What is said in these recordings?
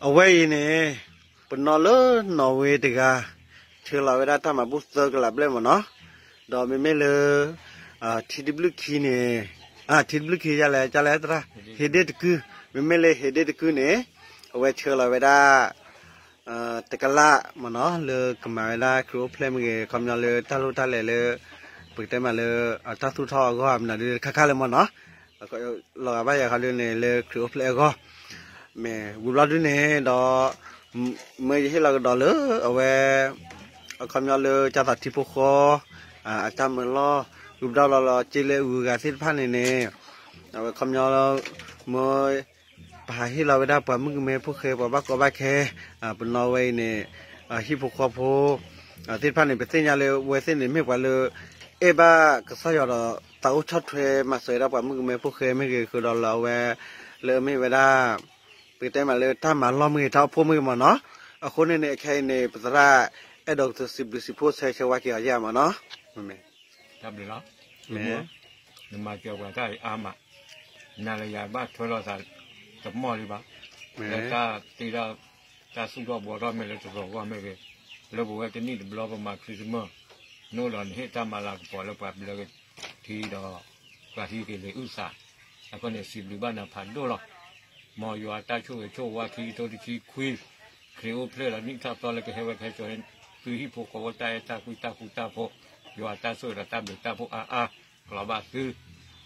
အဝဲအံၤန့ၣ် ပနီၢ်လၢနီၣ်ဝ့တဂၤ ဆှၢလီၤဝဲဒၣ်တၢ်မၤဘူၣ်သၢကလးဘျဲၣ်မ့ၢ်နီၤ, ဒီးမ့မ့ၢ်လၢ ထံတဘျုးခံန့ၣ် ထံတဘျုးခံယလဲၣ် ကလဲၣ်သရၣ် ဟ့ၣ်ဒ့ၣ်တကုၢ်, မ့မ့ၢ်လၢဟ့ၣ်ဒ့ၣ်တကုၢ်န့ၣ် အဝဲဆှၢလီၤဝဲဒၣ် တကလးမ့ၢ်နီၤ လၢကမၤဝဲဒၣ်ခရံာ်အိၣ်ဖျဲၣ်မ့ၢ်ဂ့ၤ ခီပညီလၢတၢ်လိၣ်တၢ်လဲၤလၢ ပကတဲမးလၢ တၢ်သူၣ်ထီၣ်အဂီၢ်မနုၤဒ်ခါခါလၢမ့ၢ်နီၤ, လီၤဂာ်ဘၣ်ယၤခီဒ်န့ၣ် လၢခရံာ်အိၣ်ဖျဲၣ်အဂီၢ် မ့ၢ်ဝံၤဘျီဒ်န့ၣ်ဒီး မ့ၢ်ယဟ့ၣ်လီၤကဒီးလၢအဝဲ အခီပညီလၢကၢ်သးထံဖိဃီ အတၢ်မၢလီၢ် ဂုာ်ပဒီးလီၤလီၤက့လၢအဂုၤအဂၤသ့ၣ်တဖၣ်န့ၣ်န့ၣ် အဝဲခီပညီ မ့ၢ် ပဟးဟ့ၣ်လီၤဝဲဒၣ်ပှၤမုၣ်ကမဲဖိဃဲ ပှၤဘၣ်ကီဘၣ်ခဲ ပနီၢ်ဝဲအံၤန့ၣ် ဟံၣ်ဖိဃီဖိ သ့ၣ်တဖၣ်န့ၣ် ပသ့ၣ်ညါလၢအဝဲသ့ၣ်န့ၣ် မ့ၢ်ပှၤလၢ အဲၣ်ဘၣ်ကစၢ်ယွၤဒီး သးအိၣ်ဆီၣ်ထွဲမၤစၢၤဝဲဒၣ်ပှၤမုၣ်ကမဲဖိဃဲမ့ၢ်ဂ့ၤ ဃုာ်ဒီးလၢအဝဲ လၢအမ့ၢ်ဝဲဒၣ် ပကတဲမးလၢတၢ်မၤလီၢ်မ့ၢ်ဂ့ၤ တၢ်အိၣ်ဖှိၣ်မ့ၢ်ဂ့ၤမ့ၢ်နီၤ, အဃိန့ၣ်န့ၣ် အခဲအံၤန့ၣ် ပသရၣ် အဲၣ်ဒိးကတိၤစံးဘျုးစံးဖှိၣ်ဆၢဆၢဝါက့ၤအီၤယဲမ့ၢ်နီၤ, တၢ်ဘျုးလီၤ, မ့ၢ် နမၤစၢၤပှၤတၢ်အံၤအါမး, နၤလၢယၤဘၣ်ထွဲလိာ်သး တမီၢ်လံဘၣ်, လၢတၢ်တ့ဒၣ် တၢ်သူၣ်ထီၣ်ဘှီထီၣ်မ့ၢ်လၢတရီၤဂီၢ်မ့ၢ်ဂ့ၤ, လၢပဝဲတနံၣ်တဘျီပမၤ Christmas နအိၣ်ဒီးနဟ့ၣ်တၢ်မၤလၤကပီၤလၢပှၤဘျၢက့ၤထံဒီး ပှၤဟံးက့ၤလံာ်အုၣ်သး, အဃိန့ၣ် စံးဘျုးဘၣ်နၤဖးဒိၣ်လီၤ. မ်ယွၤတၢ်ဆိၣ်ဂ့ၤဆိၣ်ဝါ ခံကထိတဆံခွံ ခရံာ်အိၣ်ဖျဲၣ်ဒီးနံၣ်ထီၣ်သီလၢကဟဲဝဲကဟဲစိာ်န့ၣ် သုဟံၣ်ဖိဃီဖိတၢ်အဲၣ်တၢ်ကွံတၢ်ဃူတၢ်ဖိး, ယွၤတၢ်ဆိၣ်ဂ့ၤဒီးတၢ်ဘျုးတၢ်ဖှိၣ်အါအါ ကလီၤဘၣ်သု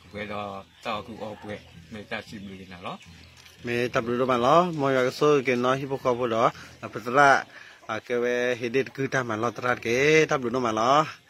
ကပှဲၤဒီးတၢ်အီၣ်ကုၢ်အီပှဲၤ မ့ၢ်တၢ်စံးဘျုးက့ၤနၤလီၤ. မ့ၢ်တၢ်ဘျုးဒိၣ်မးလီၤ. မ်ယွၤကဆိၣ်ဂ့ၤက့ၤနီၢ်ဟံၣ်ဖိဃီဖိဒီး ပသရၣ် ကဲဝဲဟ့ၣ်ဒ့ၣ်တကုၢ်တၢ်မၤလီၢ်သရၣ်တက့ၢ်. တၢ်ဘျုးဒိၣ်မးလီၤ.